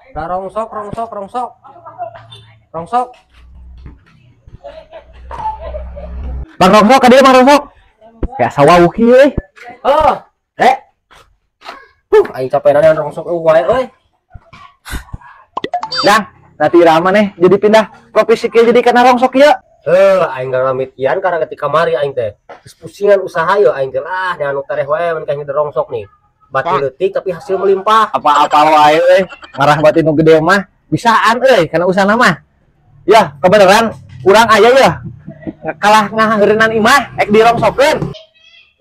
Dah rongsok, rongsok, rongsok. Rongsok. Bang rongsok ka dieu, Bang rongsok. Kayak sawah kieu euy. Oh, rek. Aing capek nanya rongsok euy wae euy. Dang, nanti rama nih jadi pindah profesi kieu jadi kana rongsok ieu. Heuh, aing ngalamitian karena ketika mari aing teh. Geus pusingan usaha yo aing teh lah anu tereh wae mun kayak rongsok nih. Bati leutik tapi hasil melimpah. Apa-apa wae euy, ngarah bati nu gede mah bisaan euy kana usahana mah. Ya, kebeneran urang aya ya. Kalah ngaheureunnan imah ek dirongsokeun.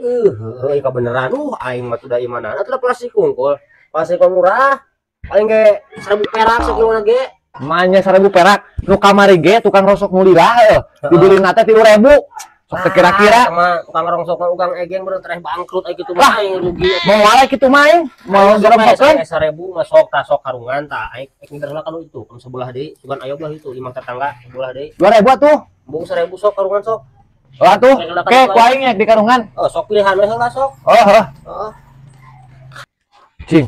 Heuh, kebeneran aing mah tuh da imanana tuh plastik unggul. Plastik murah. Paling ge 1000 perak sakilona ge. Manya 1000 perak nu kamari ge tukang rosok nu lila heuh. Dibelina teh 3000. Sok teu kira-kira sama tukang rongsok mah ugang egeng bener tereh bangkrut aya kitu mah aing rugi. Moal kitu mah aing, moal dirongsokeun. 1000 mah sok tah sok karungan tah aing ek ngider heula kanu itu, kanu sebelah deui, sugan ayo belah itu imah tetangga sebelah deui. 2000 atuh. Embung 1000 sok karungan sok. Oh atuh, ke ku aing ek di karungan. Oh sok pilihan we heula sok. Oh heuh. Heeh. Cing,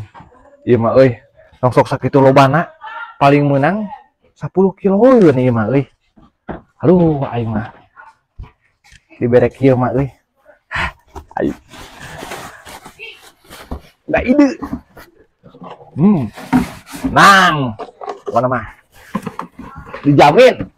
ieu mah euy, rongsok sakitu lobana paling meunang 10 kilo euy ieu mah euy. Aduh aing mah. Dibere kieu mah euy. Ayo. Da ide. Nang. Mana mah? Dijamin.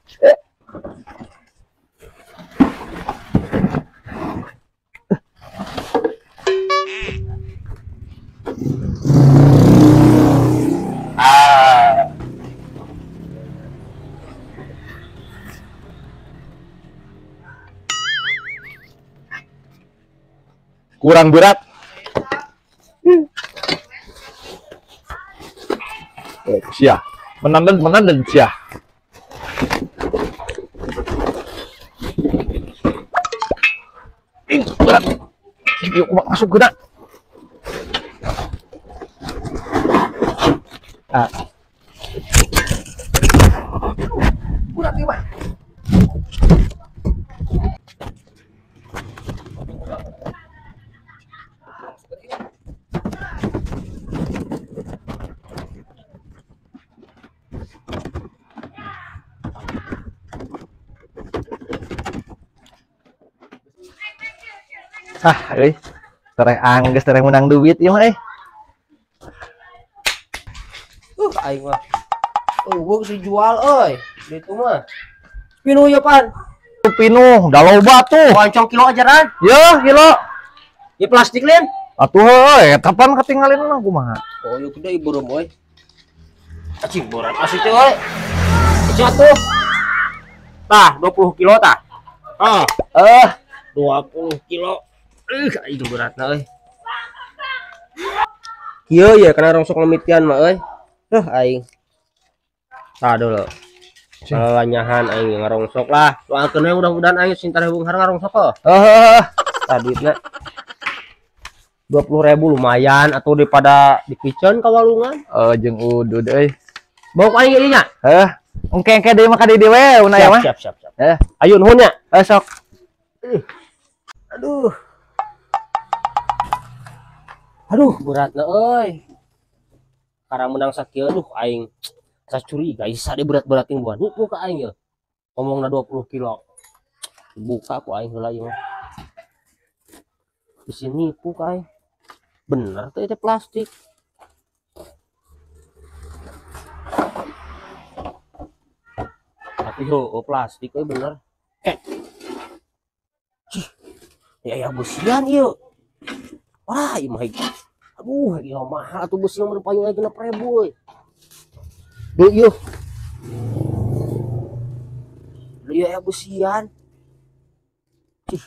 Kurang berat. Sia, menandan sia. Ih, berat. Yuk, masuk gerak. Ah. Berat nih, Pak. Ah, euy. Tereh anggeus tereh menang duit ieu mah euy. Aing mah. Eueuh geus dijual euy. Ditu mah. Pinuh ya pan. Pinuh, da loba tuh. Wancong kilo ajaran. Yeuh, kilo. Ieu plastik lin. Atuh heuh, eta pan katingalin mah kumaha. Oh, ieu gede beureum euy. Acing berat asli teh euy. Acing atuh. Tah, 20 kilo tah. Ah, 20 kilo. Aing beratna euy. Kieu ya kana rongsok lemitian mah euy. Aing. Tah dulu. Lanyahan aing ngarongsok lah. Doakeun we mudah-mudahan aing sing tareh beunghar ngarongsok heuh. Heuh. Tah duitna 20.000 lumayan atuh daripada dipiceun ka walungan. Jeung udud euy. Bawa aing ieu nya. Heuh. Engke-engke deui mah ka dieu we una ya mah. Siap siap siap. Ayo nuhun nya. Sok. Aduh. Aduh, beratna euy. Karang menang sakieu aduh aing asa curiga isa de berat-berat ting buah nipu ka aing ye. Ngomongna 20 kilo. Buka ku aing heula ieu mah. Bisi nipu ka aing. Bener teh itu plastik. Tapi heuh plastik euy bener. Cih. Ya ya besian ieu. Wah, ieu mah. Aduh, ieu mahal atuh besi nomor payung lagi 6.000 euy. Duh ieu. Duh ieu aya besian. Cih,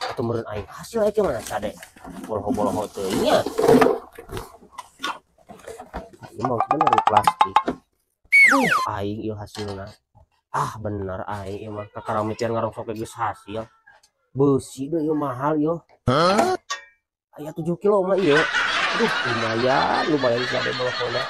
atuh meureun aing hasil aya mana cade. Boloho-boloho teuing nya. Ieu mah bener plastik. Aduh, aing ieu hasilna. Ah, bener aing ieu mah kakaramitian ngarongsok geus hasil. Besi deui ieu mahal ieu. Aya 7 kilo mah ieu. Aduh, lumayan, lumayan sih ada bolokona.